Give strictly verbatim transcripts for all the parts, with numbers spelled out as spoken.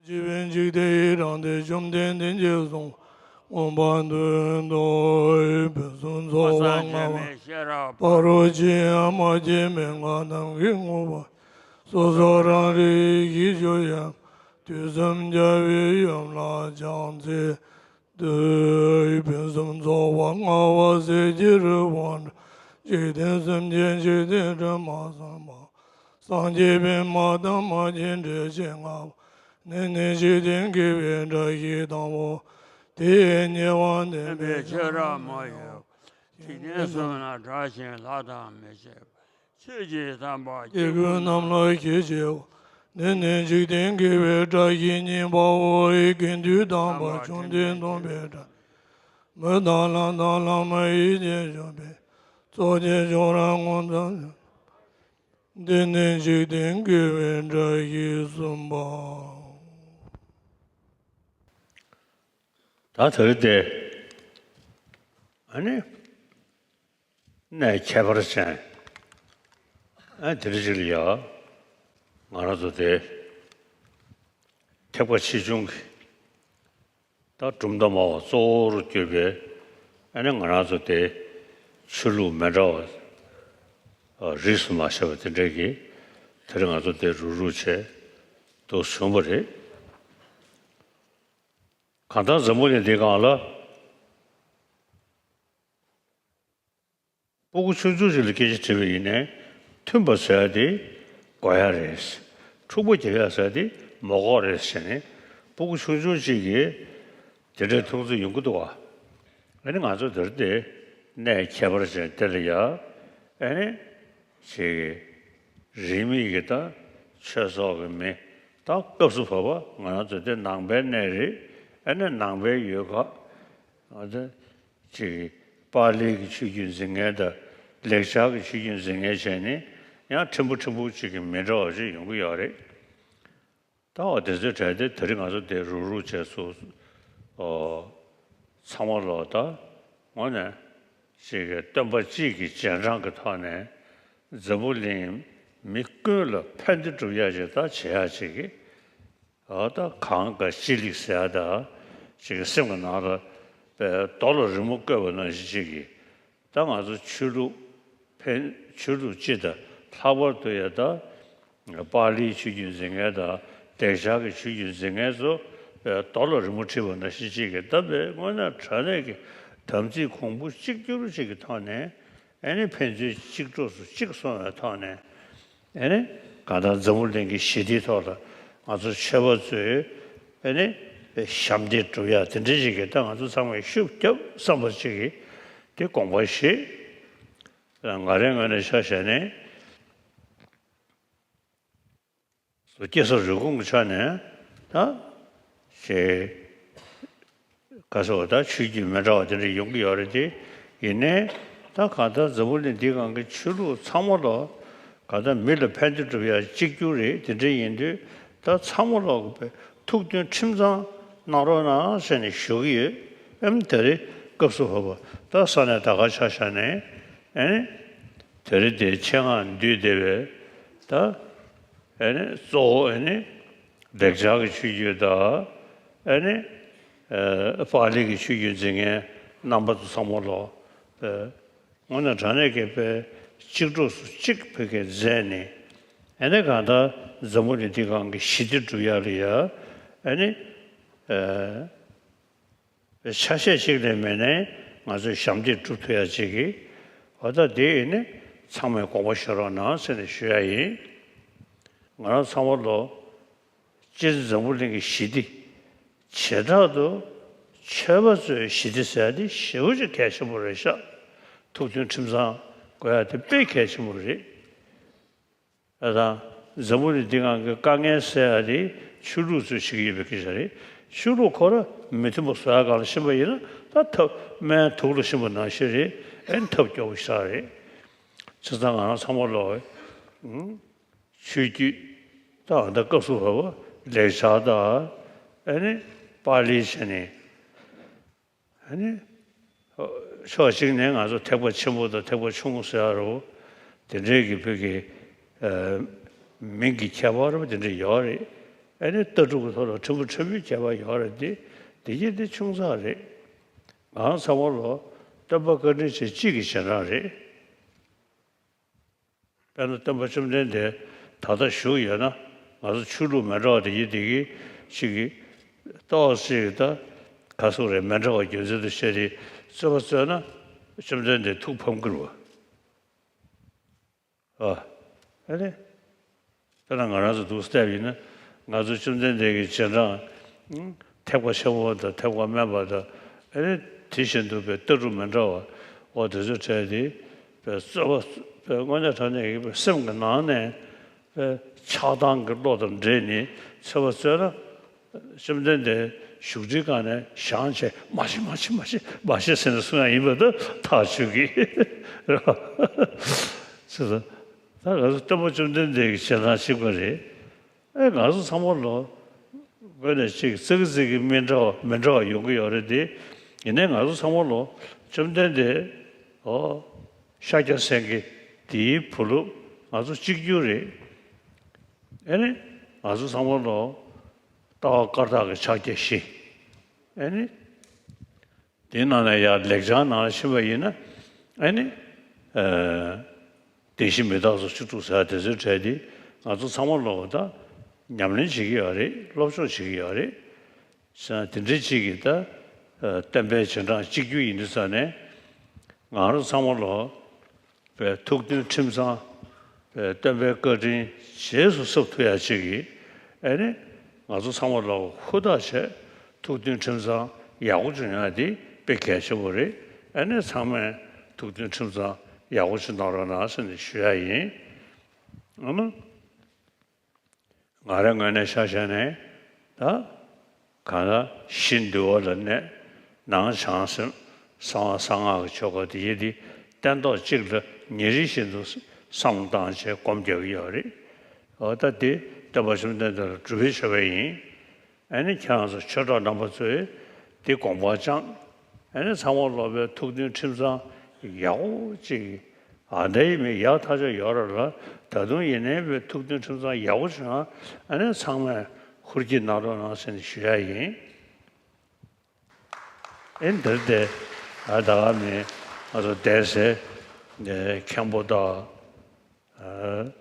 སྐྱེ་བའི་འཇིག་རྟེན་ཡི་རངས་ཏེ། བཅོམ་ལྡན་འདས་ཀྱིས་གསུངས། མངོན་པར་འདོད་དོ། ཕུན་སུམ་ཚོགས་པ་མངའ་བ། ཕ་རོལ་ཕྱིན་ཡང་མ་སྐྱེས་མན་ངག་རྣམས་ཀྱིས་བསྔོས་པ། སོ་སོ་རང་རིག་གཞི་བཅུ་ཡང་། དུས་གསུམ་རྒྱལ་བའི་ཡུམ་ལ་ཕྱག་འཚལ་ཏེ། ཕུན་སུམ་ཚོགས་པ་མངའ་བ་གསེར་གྱི་རི་བོ་འདྲ། འཇིག་རྟེན་གསུམ་གྱི་འཇིག་རྟེན་དྲི་མ་བསམ་པ། སངས་རྒྱས་པདྨ་དང་མ་སྐྱེས་དགྲ་བཅོམ་མངའ་བ། འདི་ནི་འཇིག་རྟེན་དགེ་བའི་བཀྲ་ཤིས་དང་པོ། དེ་ཡི་ཉེ་བར་འདོད་པའི་ཆོས་རབ་མ་ཡོད་པ། འཇིག་རྟེན་གསུམ་ལ་གྲགས་ཤིང་ལྷ་དང་མི་ཕྱེད་པ། ཆོས་ཀྱི་དམ་པ་སྐྱེ་དགུ་རྣམས་ལ་ཞེས་བྱ་བ། འདི་ནི་འཇིག་རྟེན་དགེ་བའི་བཀྲ་ཤིས་སྙིང་པོའོ། དགེ་འདུན་དམ་པ་བཅོམ་ལྡན་སྟོན་པའི་བཀྲ་ཤིས། མི་དང་ལྷ་དང་ལྷ་མོ་ཡིད་ཀྱིས་བསྐྱོད་པའི། ཚོགས་ཀྱི་མཆོག་རབ་མངོན་དུ། འདི་ནི་འཇིག་རྟེན་དགེ་བའི་བཀྲ་ཤིས་གསུམ་པའོ། ད་དེ་རེད་དེ། ཨ་ནི། གནས་ཁྱད་པར་ཅན། ཨ་དེ་རིང་ཅིག་ལ་ཡ། ང་རང་ཚོ་དེ། ཐེག་པ་ཆེ་ཆུང་གི། ད་གྲུབ་མཐའ་སྨྲ་བ་གཙོ་བོར་གྱུར་པའི། ཨ་ནི་ང་རང་ཚོ་དེ། ཆོས་ལུགས་མི་འདྲ་བ། རིས་སུ་མ་ཆད་པ་དེ་འདྲས་ཀྱི། དེ་རིང་ང་ཚོ་དེ་རུག་རུག་བྱས། འདུག་བྱུང་བ་རེད། གང་ལྟར་འཛམ་བུ་གླིང་འདིའི་སྒང་ལ། སྤུ་གུ་ཆུང་ཆུང་ཞིག་ལ་སྐད་ཆ་དྲིས་པ་ཡིན་ནའི། མཐུན་པ་ཟེར་ཡ་དེ་དགོས་ཡ་རེད། འཁྲུག་པ་རྒྱག་ཡ་ཟེར་ཡ་དེ་མ་དགོས་རེད་ཟེར་ནས། སྤུ་གུ་ཆུང་ཆུང་ཅིག་གིས་དེ་འདྲའི་མཐོང་ཚུལ་ཡོང་གི་འདུག་བ། ཨ་ནི་ང་ཚོ་དེར་དེ་གནས་ཁྱད་པར་ཅན་དེ་ལ་ཡ། ཨ་ནི་ཅིག་རིས་མེད་ཀྱི་ད་ཆོས་ཚོགས་ཀྱི་མི། ད་སྐབས་སུ་བབ་པ་ང་རང་ཚོ་དེ་ནང་པའི་གནས་རེད། ཨ་ནི་ནང་པའི་ཡུལ་ཁག་ང་ཚོ། ཅིག་པཱ་ལིའི་གི་ཆོས་བརྒྱུད་འཛིན་མཁན་དང་ལེགས་སྦྱར་གྱི་ཆོས་བརྒྱུད་འཛིན་མཁན་བྱས་ནས་ཡང་ཕྲན་བུ་ཕྲན་བུ་ཅིག་གི་མི་འདྲ་བ་ཅིག་ཡོང་གི་ཡོད་རེད། ད་འོ་དེ་ཚོའི་གྲས་དེ་དེ་རིང་ང་ཚོ་དེ་རུག་རུག་བྱས་སུ། ཨོ། ཚང་མ་ལོ་ད། དངོས་གནས། ཅིག་གི་སྟོན་པ་གཅིག་གི་རྗེས་འབྲང་གི་ཐོག་ནས། འཛམ་བུ་གླིང་མི་ཀུན་ལ་ཕན་བདེ་སྒྲུབ་ཡ་ཅིག་ད་བྱེད་ཡ་ཅིག་གི། འོ་ད་གང་ག་ཅི་ལིག་ཟེར་ཡ་ད། ཅིག་གི་སེམས་ཀྱི་ནང་ལ། པའི་རྡོ་ལ་རི་མོ་བརྐོས་པ་ནང་བཞིན་ཅིག་གི། ད་ང་ཚོ་ཆོས་ལུགས་ཕན་ཆོས་ལུགས་སྤྱི་དང་ལྷག་པར་དུ་ཡ་ད། པཱ་ལིའི་ཆོས་བརྒྱུད་འཛིན་མཁན་དང་ལེགས་སྦྱར་གྱི་ཆོས་བརྒྱུད་འཛིན་མཁན་ཚོ། པའི་རྡོ་ལ་རི་མོ་བྲིས་པ་ནང་བཞིན་ཅིག་གི་ད་པའི་དངོས་གནས་དྲང་གནས་ཀྱི་དམ་ཚིག་གོང་བུ་གཅིག་གྱུར་ཅིག་གི་ཐོག་ནས། ཨ་ནི་ཕན་ཚུན་གཅིག་གྲོགས་སུ་གཅིག་སོང་བའི་ཐོག་ནས། ཨ་ནི་གང་ལྟར་འཛམ་བུ་གླིང་གི་ཞི་བདེའི་ཐོག་ལ་ང་ཚོ་ཆོས་པ་ཚོས་ཨ་ནི་ཞབས་འདེགས་སྒྲུབ་ཡ་དེ་འདྲ་ཞིག་གི་ད་ང་ཚོ་ཚང་མས་ཤུགས་རྒྱབ་བསམ་པ་ཅིག་གི་དེ་དགོངས་པ་བཞེས། ང་རའི་ངོས་ནས་ཆ་བཞག་ནས། སོ་སྐྱེ་ས་རུས་ཁུངས་ཀྱི་ཆ་ནས་ད། ཞེས། ག་སོ་ད་ཆོས་བརྒྱུད་མི་འདྲ་བ་དེ་འདྲ་ཡོང་གི་ཡོད་རེད་དེ། ཡིན་ནའི་ད་གང་ལྟར་འཛམ་བུ་གླིང་འདིའི་སྒང་གི་ཆོས་ལུགས་ཚང་མ་ལོ། གང་ལྟར་མི་ལ་ཕན་བདེ་སྒྲུབ་ཡ་གཅིག་གྱུར་རེད། དེ་འདྲ་ཡིན་དུས་ད་ཚང་མ་ལོ་ཐུགས་མཐུན་ཁྲིམས་གཙང་གནང་རོགས་གནང་ཟེར་ནས་ཞུ་གི་ཡོད། ཨེམ་དེ་རིང་སྐབས་སུ་བབ་པ་ད་ས་གནས་ད་ག་ཆ་བཞག་ནས་ཨེ་ནི། དེ་རིང་དེ་ཆེད་མངགས་འདུས་སྡེ་བའི་ད། ཨེ་ནི་གཙོ་བོ་ཨེ་ནི་ལེགས་སྦྱར་གྱི་ཆོས་བརྒྱུད་དང་། ཨེ་ནི་ཨེ་པཱ་ལི་གི་ཆོས་བརྒྱུད་འཛིན་མཁན་རྣམ་པ་ཚོ་ཚང་མ་ལོ། ཨེ་དངོས་གནས་དྲང་གནས་ཀྱི་དཔེ་གཅིག་གྲོགས་སུ་གཅིག་བོད་སྐད་མཛད་ནས། ཨེ་ནི་གང་ལྟར་འཛམ་བུ་གླིང་འདི་སྒང་གི་ཞི་བདེ་སྒྲུབ་ཡ་ལ་ཡ། ཨེ་ནི་ཨེ། ཆ་ཤས་གཅིག་ལས་མེད་ནའི་ང་ཚོས་ཞབས་འདེགས་སྒྲུབ་ཐུབ་ཡ་གཅིག་གིས། འོ་ད་དེ་ཡིན་ནི་ཚང་མས་དགོངས་པ་བཞེས་རོགས་གནང་ཟེར་ནས་ཞུ་ཡ་ཡིན། ང་རང་ཚང་མ་ལོ། སྤྱིར་འཛམ་བུ་གླིང་གི་ཞི་བདེ། བྱེ་བྲག་ཏུ་ཆོས་པ་ཚོའི་ཞི་བདེ་ཟེར་ཡ་དེ་ཞེ་པོ་ཅིག་གལ་ཆེན་པོ་རེད་ཤག་ཐུགས་མཐུན་ཁྲིམས་གཙང་དགོས་ཡ་དེ་དཔེ་གལ་ཆེན་པོ་རེད། ཨ་དང་། འཛམ་བུ་གླིང་འདི་སྒང་གི་དཀའ་ངལ་སེལ་ཡ་དེ་ཆོས་ལུགས་ཚོས་བྱེད་ཀྱི་ཡོད་པའི་སྐད་ཆ་རེད། ཆོས་ལུགས་ཁོ་ར་མི་མཐུན་པ་བཟོ་ཡ་སྒང་ལ་ཕྱིན་པ་ཡིན་ན་ད་ཐབས་སྨན་དུག་ལ་ཕྱིན་པ་ནང་བཞིན་རེད། ཨེ་ཐབས་སྐྱོ་པོ་ཞིག་རེད། བྱས་ཙང་ང་རང་ཚང་མ་ལོ། ཨུམ། ཆོས་བརྒྱུད་ད་ད་སྐབས་སུ་བབ་པ་ལེགས་སྦྱར་དང་། ཨེ་ནི་པཱ་ལི་བྱས་ནས། ཨ་ནི། ཕྱོགས་གཅིག་ནས་ང་ཚོ་ཐེག་པ་ཆེན་པོ་དང་ཐེག་པ་ཆུང་ངུ་ཟེར་ཡ་རོ། དེ་འདྲའི་གི་བོད་ཀྱི་ཨ་མིང་གི་ཁྱད་པར་རོ་དེ་འདྲ་ཡོད་རེད། ཨ་ནི་ལྟ་གྲུབ་ཀྱི་ཐོག་ལ་ཕྲན་བུ་ཕྲན་བུའི་ཁྱད་པར་ཡོད་རེད་དེ། དེ་གྱད་དེ་ཆུང་ཙག་རེད། ང་རང་ཚང་མ་ལོ་སྟོན་པ་བཀའ་དྲིན་ཅན་གཅིག་གི་རྗེས་འབྲང་རེད། དཔེར་ན་སྟོན་པ་བཅོམ་ལྡན་འདས་ད་ལྟ་བཞུགས་ཡོད་ན། ང་ཚོ་ཆོས་ལུགས་མི་འདྲ་བ་དེ་གྱད་དེ་གི་ཅིག་གི་ཏོག་ཙམ་ད་ག་སོག་རེད། མི་འདྲ་བ་རྒྱུ་མཚན་དུ་བྱས་ཏེ་རྩོད་པ་རྩོད་ན་བཅོམ་ལྡན་འདས་ཐུགས་ཕམ་གྱི་རེད་བ། ཨ། ཨ་ནི། དཔེར་ན་ང་རང་ཚོ་འདུག་བལྟས་པ་ཡིན་ན། ང་ཚོ་བཅོམ་ལྡན་འདས་ཀྱི་རྗེས་འབྲང་། ཨང་། ཐེག་པ་ཆེན་པོ་དང་ཐེག་པ་དམན་པ་དང་། ཨ་ནི་དེ་བཞིན་དུ་པའི་ལྟ་གྲུབ་མི་འདྲ་བ། འོ་དེ་ཚོ་བྲལ་ཏེ། པའི་རྩོད་པ་པའི་དངོས་གནས་དྲང་གནས་ཀྱི་པའི་སེམས་ཀྱི་ནང་ནས། པའི་ཆགས་སྡང་གི་བློ་དང་འདྲེས་ནས་རྩོད་པ་རྩོད་ན། བཅོམ་ལྡན་འདས་བཞུགས་ཁྲིའི་སྒང་ནས་བཞེངས་བྱས། མ་བྱེད་མ་བྱེད་མ་བྱེད་མ་བྱེད་ཟེར་ནས་གསུང་ཡ་ཡིན་པ་ད་ཐག་ཆོད་ཀྱི་རེད་བ། ཟེར་ད། ད་ང་ཚོ་སྟོན་པ་བཅོམ་ལྡན་འདས་ཀྱི་རྗེས་འབྲང་གཅིག་པ་རེད། ཨེ། ང་ཚོ་ཚང་མ་ལོ་དངོས་གནས་ཅིག་ཙག་ཙིག་གི་མི་འདྲ་བ་མི་འདྲ་བ་ཡོང་གི་ཡོད་རེད་དེ། ཡིན་ནའི་ང་ཚོ་ཚང་མ་ལོ་བཅོམ་ལྡན་འདས། ཨོ། ཤཱཀྱ་སེང་གེ་དེའི་བུ་སློབ་ང་ཚོ་གཅིག་གྱུར་རེད། ཨེ་ནི། ང་ཚོ་ཚང་མ་ལོ་ལྟ་བ་བཀར་བཏགས་ཀྱི་ཕྱག་རྒྱ་བཞི། ཨེ་ནི། དེའི་ནང་ནས་ཡང་ལེགས་བྱང་ནང་ལ་ཕྱིན་པ་ཡིན་ན། ཨེ་ནི། ཨ། བདེན་བཞི་མི་རྟག་སོགས་བཅུ་དྲུག་ཟེར་བ་དེ་ཚོའི་གྲས་དེ་ང་ཚོ་ཚང་མ་ལོ་ད་ཉམས་ལེན་བྱེད་ཀྱི་ཡོད་རེད། སློབ་སྦྱོང་བྱེད་ཀྱི་ཡོད་རེད། བྱས་ན་དེ་འདྲའི་ཅིག་གིས་ད། ཨ། སྟོན་པའི་རྗེས་འབྲང་གཅིག་གྱུར་ཡིན་དུས་ཙང་ནས། ང་རང་ཚང་མ་ལོ། པའི་ཐུགས་མཐུན་ཁྲིམས་གཙང་། པའི་སྟོན་པའི་བཀའ་དྲིན་རྗེས་སུ་གཟབ་ཐུབ་ཡ་ཅིག་གིས། ཨེ་ནི། ང་ཚོ་ཚང་མ་ལ་ཧུར་ཐག་བྱས་ཐུགས་མཐུན་ཁྲིམས་གཙང་ཡག་པོ་བྱུང་ཡ་དེ་དཔེ་གལ་ཆེན་པོ་རེད། ཨེ་ནི་ཚང་མས་ཐུགས་མཐུན་ཁྲིམས་གཙང་ཡག་པོ་ཅིག་གནང་རོགས་གནང་ཟེར་ནས་ཞུ་ཡ་ཡིན། ཨ་ནི། ང་རའི་ངོས་ནས་ཆ་བཞག་ནས་ད། གང་ལ་གཞི་འདུལ་བ་ལ་གནས། ནང་བྱང་སེམས། གསང་བ་གསང་སྔགས་ཀྱི་ཆོ་ག་དེ་ཡི་དེ་སྟན་ཐོག་གཅིག་ལ་ཉིན་རེ་བཞིན་དུ་བསམ་བློ་བཏང་བྱས་སྒོམ་རྒྱག་གི་ཡོད་རེད། འོ་ད་དེ་སྟོན་པ་བཅོམ་ལྡན་འདས་ལ་སྒྲུབ་པའི་མཆོད་པ་ཡིན། ཨ་ནི་ཁྱེད་རང་ཚོ་ཆོས་གྲོགས་རྣམ་པ་ཚོས་དེ་དགོངས་པ་བཅངས། ཨ་ནི་ཚང་མ་ལོ་པའི་ཐུགས་མཐུན་ཁྲིམས་གཙང་ཡག་པོ་ཅིག་ཨ། འདི་ཡིན་མིན་ཡག་ཐག་ཆོད་ཡོད་རེད་ལ། ད་དུང་ཡིན་ནའི་པའི་ཐུགས་མཐུན་ཁྲིམས་གཙང་ཡག་པོ་བྱུང་ན། ཨ་ནི་ཚང་མས་ཧུར་གྱིས་གནང་རོགས་གནང་ཟེར་ནས་ཞུ་ཡ་ཡིན། ཨེ། འདིར་དེ། ཨ། ད་ག་ནས་ང་ཚོ་བསྡད་སའི་མཁན་པོ་དང་། ཨ།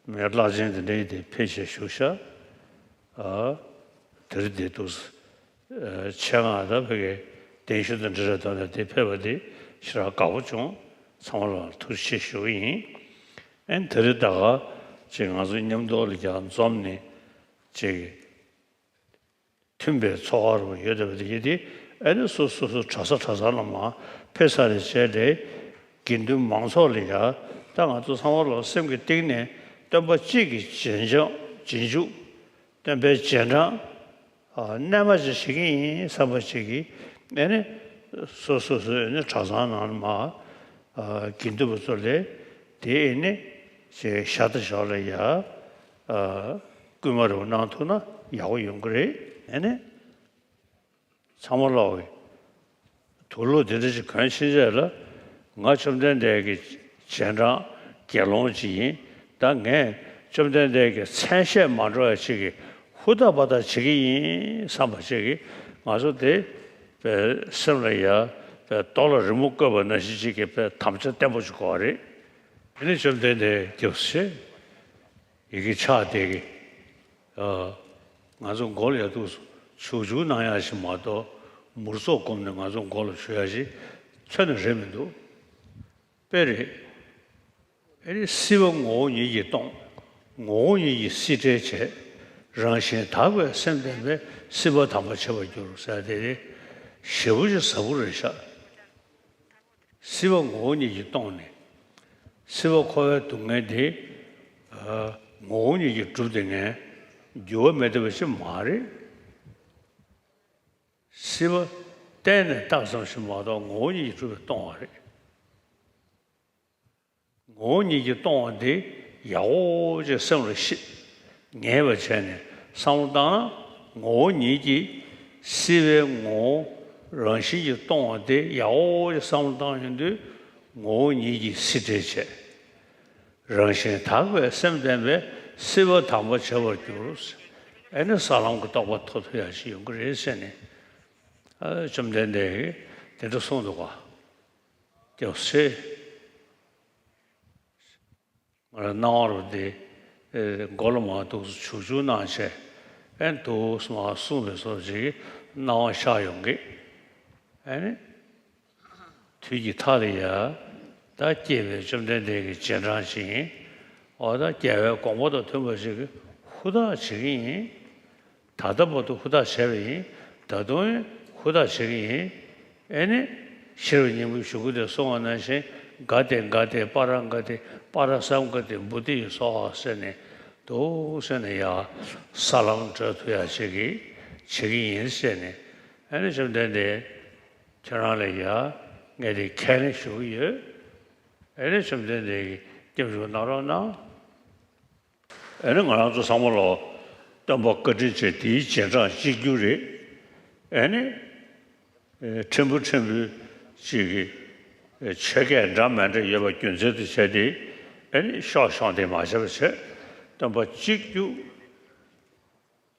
མི་བླ་ཆེན་དེ་འདྲའི་དེ་ཕེབས་བྱས་བཞུགས་ཤག་ཨ། དེར་བསྡད་འདུག་ཨ། ཆེད་མངགས་ད་ཕ་གིའི་གདན་ཞུ་དང་འབྲེལ་བའི་ཐོག་ནས་དེ་ཕེབས་པ་དེ་ཞེ་དྲག་དགའ་པོ་བྱུང་། ཚང་མ་ལ་ཐུགས་རྗེ་ཆེ་ཞུ་གི་ཡིན། ཨེ། དེ་རིང་ད་ག་ཅིག་ང་ཚོ་མཉམ་དུ་ལ་ཀྱང་འཛོམས་ནས་ཅིག་མཐུན་པའི་ཚོར་བ་རུ་ཡོད་བསྡད་པ་དེ་ཡིན་ཏེ། ཨ་ནི་སོ་སོ་སོ་གྲྭ་ས་གྲྭ་ཚང་ལ་མར་ཕེབས་ཚར་བའི་རྗེས་ལ་དགེ་འདུན་མང་ཚོགས་ལ་ཡ། ད་ང་ཚོ་ཚང་མ་ལོ་སེམས་ཀྱི་གཏིང་ནས་སྟོན་པ་གཅིག་གི་རྗེས་འཇོག་རྗེས་འཇུག་སྟོན་པའི་རྗེས་འབྲང་། ཨ། རྣལ་མ་ཅིག་བྱེད་ཀྱི་ཡིན་བསམ་པ་ཅིག་གིས། ཨ་ནི་སོ་སོ་སོའི་ཨ་ནི་གྲྭ་ཚང་ནང་ལ་མར། ཨ། དགེ་འདུན་པ་ཚོ་ལ་དེ་ཨ་ནི་ཅིག་ཞར་དང་ཞོར་ལ་ཡ། ཨ། སྐུལ་མ་རེ་གནང་ཐུབ་ན་ཡག་པོ་ཡོང་གི་རེད། ཨ་ནི་ཚང་མ་ལོག་གི་དུག་ལོག་དེ་འདྲ་ཞིག་གོན་ཕྱིན་རྗེས་ལ། ང་བཅོམ་ལྡན་འདས་ཀྱི་རྗེས་འབྲང་དགེ་སློང་ཅིག་ཡིན། ད་ངས་བཅོམ་ལྡན་འདས་ཀྱི་མཚན་ཤས་མ་འགྲོ་བ་ཅིག་གི་ཧུར་ཐག་འབད་ཐག་བྱེད་ཀྱི་ཡིན་བསམ་པ་ཅིག་གིས། ང་ཚོ་དེ་པའི་སེམས་ལ་ཡ། པའི་རྡོ་ལ་རི་མོ་བརྐོས་པ་ནང་བཞིན་ཅིག་གི་པའི་དམ་བཅའ་བརྟན་པོ་ཅིག་དགོས་པ་རེད། དེ་ནས་བཅོམ་ལྡན་འདས་སྐྱབས་སུ་མཆི། ཡི་གེ་ཕྱག་དེ་གི། ཨ། ང་ཚོ་མགོ་ལ་ཡ་འདུག་བྱུག་བྱུག་གནང་ཡ་ཞིག་མ་གཏོགས། མུར་ཙོག་བསྒོམས་ནས་ང་ཚོ་མགོ་ལ་བྱུག་ཡ་ཞིག་ཚོད་ནི་རེད་མི་འདུག་དཔེ་རེད། ཨེ་ནི་སྲིད་པ་ངོ་བོ་ཉིད་ཀྱིས་སྟོང་། ངོ་བོ་ཉིད་ཀྱིས་སྲིད་བྲལ་བྱས། རང་བཞིན་དག་པའི་སེམས་ལྡན་པས། སྲིད་པ་དམ་པར་བྱེད་པར་འགྱུར་ཟེར་དེ་རེད། ཞེ་པོ་ཅིག་ཟབ་པོ་རེད་ཤག་སྲིད་པ་ངོ་བོ་ཉིད་ཀྱིས་སྟོང་ནས། སྲིད་པ་འཁོར་བའི་སྡུག་བསྔལ་དེ། ཨ། ངོ་བོ་ཉིད་ཀྱིས་གྲུབ་བསྡད་མཁན་འགྱུར་བ་མེད་བསྡད་པ་ཞིག་མ་རེད། སྲིད་པ་གཏན་ནས་བཏགས་ཙམ་ཞིག་མ་གཏོགས་ངོ་བོ་ཉིད་ཀྱིས་གྲུབ་པའི་སྟོང་བ་རེད། ངོ་བོ་ཉིད་ཀྱིས་སྟོང་བ་དེ་ཡག་པོ་ཅིག་སེམས་ལ་ཤེས། ངེས་པ་བྱས་ནས་བསམ་བློ་བཏང་ན། ངོ་བོ་ཉིད་ཀྱིས། སྲིད་པའི་ངོ་བོ་རང་བཞིན་གྱིས་སྟོང་བ་དེ་ཡག་པོ་ཅིག་བསམ་བློ་བཏང་ཡོང་དུས། ངོ་བོ་ཉིད་ཀྱིས་སྲིད་བྲལ་བྱས། རང་བཞིན་དག་པའི་སེམས་ལྡན་པས། སྲིད་པ་དམ་པར་བྱེད་པར་འགྱུར། ཨེ་ནི་ས་ལམ་གྱི་རྟོགས་པ་ཐོབ་ཐུབ་ཡ་ཞིག་ཡོང་གི་རེད་ཟེར་ནས། ཨ། བཅོམ་ལྡན་འདས་ཀྱིས་དེ་འདྲ་གསུངས་འདུག་ག། སྐྱབས་སེ། ང་རང་སྣང་བ་རུ་དེ། ཨེ། མགོ་ལ་མར་འདུག་སེ་བྱུག་བྱུག་གནང་བྱས། ཨེ། འདུག་སེ་མར་གསུངས་པའི་བཟོ་ཅིག་སྣང་བ་ཤར་ཡོང་གི། ཨེ་ནི། དུས་ཀྱི་མཐའ་ལ་ཡ། ད་སྐྱེས་པའི་བཅོམ་ལྡན་འདས་ཀྱི་རྗེས་འབྲང་ཅིག་ཡིན། འོ། ད་རྒྱལ་བའི་དགོངས་པ་དང་མཐུན་པ་ཞིག་གི་ཧུར་ཐག་བྱེད་ཀྱི་ཡིན། ད་ལྟ་བར་དུ་ཧུར་ཐག་བྱས་པ་ཡིན། ད་དུང་ཧུར་ཐག་བྱེད་ཀྱི་ཡིན། ཨེ་ནི། ཤེས་རབ་སྙིང་པོའི་གཞུང་གི་དེ་གསུངས་པ་ནང་བཞིན། ག་ཏེ་ག་ཏེ་པཱ་ར་ག་ཏེ་པཱ་ར་སཾ་ག་ཏེ་བོ་དྷི་སྭཱ་ཧཱ་ཟེར་ནས། འདུག་སེ་ནས་ཡ། ས་ལམ་བགྲོད་ཐུབ་ཡ་ཞིག་གི་བྱེད་ཀྱི་ཡིན་ཟེར་ནས། ཨེ་ནི་བཅོམ་ལྡན་འདས་ཁྱེད་རང་ལ་ཡ། ངས་དེ་ཁས་ལེན་ཞུ་གི་ཡོད། ཨེ་ནི་བཅོམ་ལྡན་འདས་ཀྱིས་སྐྱབས་འཇུག་གནང་རོགས་གནང་། ཨེ་ནི་ང་རང་ཚོ་ཚང་མ་ལོ། སྟོན་པ་བཀའ་དྲིན་ཅན་དེའི་རྗེས་འབྲང་གཅིག་གྱུར་རེད། ཨེ་ནི། ཨེ། ཕྲན་བུ་ཕྲན་བུ་ཅིག་གི། ཨེ། ཆོས་སྐད་འདྲ་མི་འདྲ་ཡོད་པ་རྒྱུ་མཚན་དུ་བྱས་ཏེ། ཨེ་ནི་ཤོག་ཤོག་དེ་མ་བྱས་པ་བྱས། སྟོན་པ་གཅིག་གྱུར་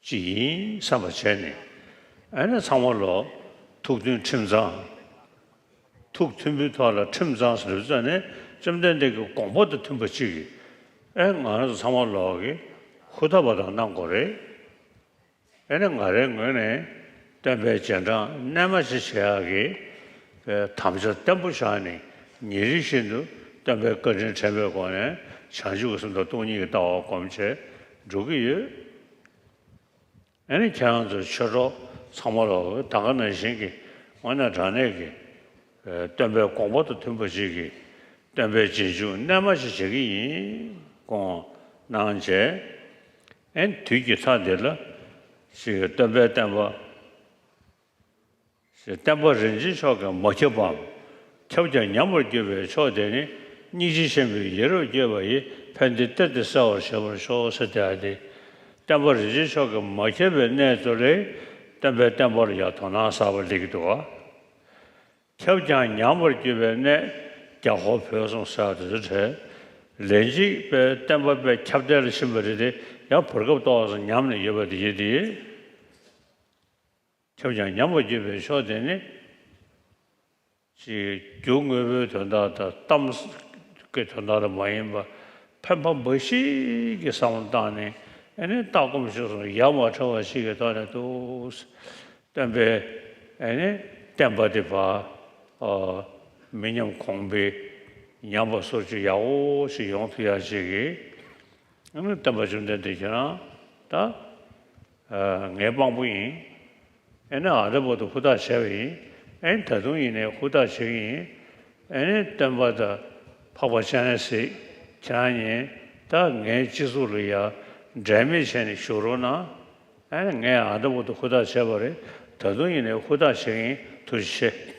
ཅིག་ཡིན་བསམ་པ་བྱས་ནས། ཨེ་ནི་ཚང་མ་ལོ། ཐུགས་མཐུན་ཁྲིམས་གཙང་། ཐུགས་མཐུན་པོའི་ཐོག་ལ་ཁྲིམས་གཙང་ཟེར་བ་ནི། བཅོམ་ལྡན་འདས་ཀྱི་དགོངས་པ་དང་མཐུན་པ་ཅིག་གིས། ཨེ། ང་རང་ཚོ་ཚང་མ་ལོ་གིས་ཧུར་ཐག་པ་དང་གནང་དགོས་རེད། ཨེ་ནི་ང་རའི་ངོས་ནས་སྟོན་པའི་རྗེས་འབྲང་རྣལ་མ་ཞིག་བྱེད་ཡག་གི། ཨེ། དམ་བཅའ་བརྟན་པོ་བཞག་ནས། ཉིན་རེ་བཞིན་དུ་སྟོན་པའི་བཀའ་དྲིན་དྲན་པའི་སྒོ་ནས་བྱང་ཆུབ་ཀྱི་སེམས་དང་སྟོང་ཉིད་ཀྱི་ལྟ་བ་སྒོམ་བྱས་འགྲོ་གི་ཡོད། ཨེ་ནི་ཁྱེད་རང་ཚོ་ཆོས་གྲོགས་ཚང་མ་ལོ་ད་ག་ནང་བཞིན་གྱི་དངོས་གནས་དྲང་གནས་ཀྱི། ཨེ། སྟོན་པའི་དགོངས་པ་དང་མཐུན་པ་ཞིག་གི། སྟོན་པའི་རྗེས་འཇུག་རྣལ་མ་ཞིག་བྱེད་ཀྱི་ཡིན་དགོངས་གནང་བྱས། ཨེ་ནི་དུས་ཀྱི་མཐའ་འདི་ལ་ཞིག་སྟོན་པའི་བསྟན་པ། ཞེས་བསྟན་པ་རིན་ཆེན་མཆོག་གིས་མ་ཁྱབ་པའམ། ཁྱབ་ཀྱང་ཉམས་པར་གྱུར་པའི་ཕྱོགས་དེ་ནི། སྙིང་རྗེ་ཆེན་པོས་ཡིད་རབ་དགྱེས་པ་ཡི། ཕན་བདེ་གཏེར་དེ་གསལ་བར་བྱེད་པར་ཤོག་ཟེར་ཏེ། ཨ་ནི་བསྟན་པ་རིན་ཆེན་མཆོག་གིས་མ་ཁྱབ་པའི་གནས་ཚུལ་ལས། སྟོན་པའི་བསྟན་པ་ལ་ཡང་དོ་སྣང་གསར་པ་སླེབས་ཀྱི་འདུག་ག། ཁྱབ་ཀྱང་ཉམས་པར་གྱུར་པའི་གནས། རྒྱ་ཧོར་བོད་གསུམ་ཟེར་བ་དེ་ཚོ་གྲས། ལན་གཅིག་པའི་བསྟན་པ་པའི་ཁྱབ་གདལ་ལ་ཕྱིན་པ་རེད་དེ། ཡང་བར་སྐབས་ཏོག་ཙམ་ཉམས་ནས་ཡོད་པ་དེ་ཡིན་ཏེ། ཁྱབ་ཀྱང་ཉམས་པར་གྱུར་པའི་ཕྱོགས་དེ་ནི། ཅིག་རྒྱུ་དངོས་པོའི་དོན་དག་དང་གཏམ་གྱི་དོན་དག་ལ་མ་ཡིན་པ། ཕན་པ་འབའ་ཞིག་གི་བསམ་བློ་བཏང་ནས། ཨ་ནི་ལྟ་སྒོམ་སྤྱོད་གསུམ་ཡ་མ་བྲལ་བ་ཞིག་གི་ཐོག་ནས་འདུག། སྟོན་པའི། ཨ་ནི་བསྟན་པ་འདི་ཕར། ཨ། མི་ཉམས་གོང་འཕེལ། ཉམས་པ་སོར་ཆུད་ཡག་པོ་ཞིག་ཡོང་ཐུབ་ཡག་ཅིག་གི། ཨ་ནི་སྟོན་པ་བཅོམ་ལྡན་འདས་ཁྱེད་རང་ད། ཨ། ངའི་དཔང་པོ་ཡིན། ཨེ་ནི་ཨ་ད་བར་དུ་ཧུར་ཐག་བྱས་པ་ཡིན། ཨེ་ནི་ད་དུང་ཡིན་ནའི་ཧུར་ཐག་བྱེད་ཀྱི་ཡིན། ཨེ་ནི་སྟོན་པ་དང་འཕགས་པ་སྤྱན་རས་གཟིགས་ཁྱེད་རང་གཉིས་ད་ངའི་སྤྱི་གཙུག་ལ་ཡ་འབྲལ་མེད་བྱས་ནས་བཞུགས་རོགས་གནང་། ཨེ་ནི་ངས་ཨ་ད་བར་དུ་ཧུར་ཐག་བྱས་པ་རེད། ད་དུང་ཡིན་ནའི་ཧུར་ཐག་བྱེད་ཀྱི་ཡིན། ཐུགས་རྗེ་ཆེ།